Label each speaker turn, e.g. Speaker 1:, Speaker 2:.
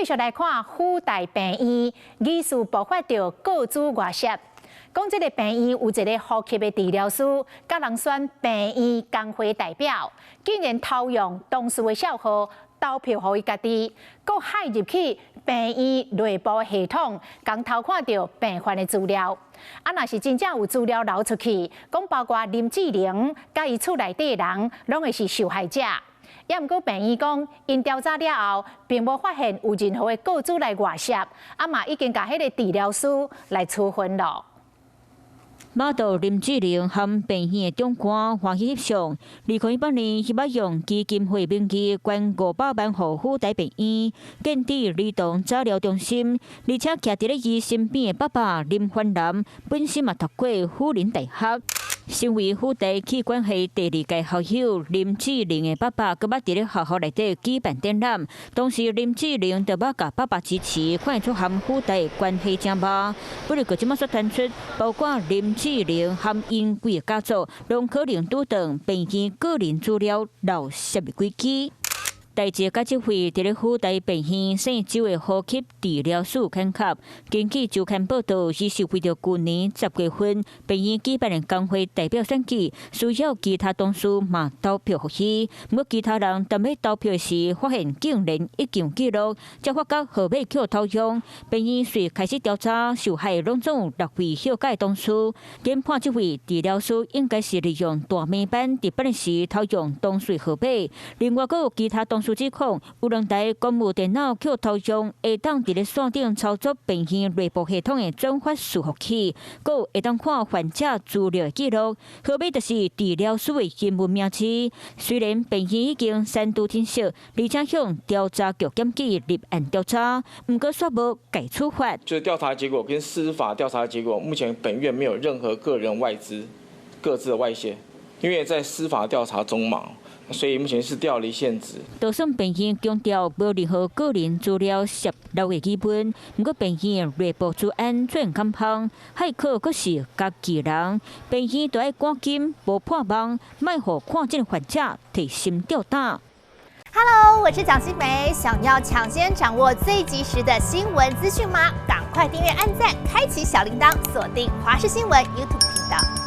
Speaker 1: 續來看輔大病院疑似爆發著個資外洩。講這个病院有一个呼吸的治療師，共人選病院工會代表，竟然偷用同事的帳號投票予伊家己，閣骇入去病院內部系統，共偷看著病患的資料。啊，若是真正有資料流出去，講包括林志玲佮伊厝內底人，攏會是受害者。也毋過病院講，𪜶調查了後，並無發現有任何的個資來外洩，啊嘛已經共彼个治療師來處分了。
Speaker 2: 馬道林志玲和病院的長官歡喜翕相。2018年，伊欲用基金會名義捐500萬予輔大病院，建置兒童早療中心，而且徛佇咧伊身邊的爸爸林凡南本身嘛讀過輔仁大學。身為輔大企管系第二屆校友林志玲的爸爸，閣捌佇咧學校內底舉辦展覽。當時林志玲就捌共爸爸支持，看會出和輔大關係誠密。不過，這馬煞傳出，包括林志玲和𪜶規个家族，攏可能拄著病院個人資料漏洩的危機。代誌佮這位佇咧輔大病院姓周的呼吸治療師坎卡，根據週刊報道，伊是為著舊年10月份病院舉辦的工會代表選舉，需要其他同事嘛投票予伊。毋過其他人踮咧投票時，發現竟然已經有記錄，才發覺號碼予偷用。病院遂開始調查，受害攏總有六位休假同事。研判這位治療師應該是利用大明班值班時偷用同事號碼。另外，閣有其他同事指控，有兩台公務電腦予偷用，會當佇咧線頂操作病院內部系統的轉發伺服器，閣會當看患者資料的記錄。號碼就是治療師的英文名字。雖然病院已經刪除訊息，而且向調查局檢舉立案調查，毋過煞無共處罰。
Speaker 3: 就是調查結果跟司法調查結果，目前本院沒有任何個人外資、個資的外洩，因為在司法調查中嘛。所以目前是調離現職。
Speaker 2: 就算病院強調無任何個人資料洩露的疑問，毋過病院內部資安出現空縫，駭客閣是家己人，病院著愛趕緊無破網，莫予看診患者提心吊膽。
Speaker 4: Hello，我是蔣新梅，想要搶先掌握最及時的新聞資訊嗎？趕快訂閱、按讚、開啟小鈴鐺，鎖定華視新聞 YouTube 頻道。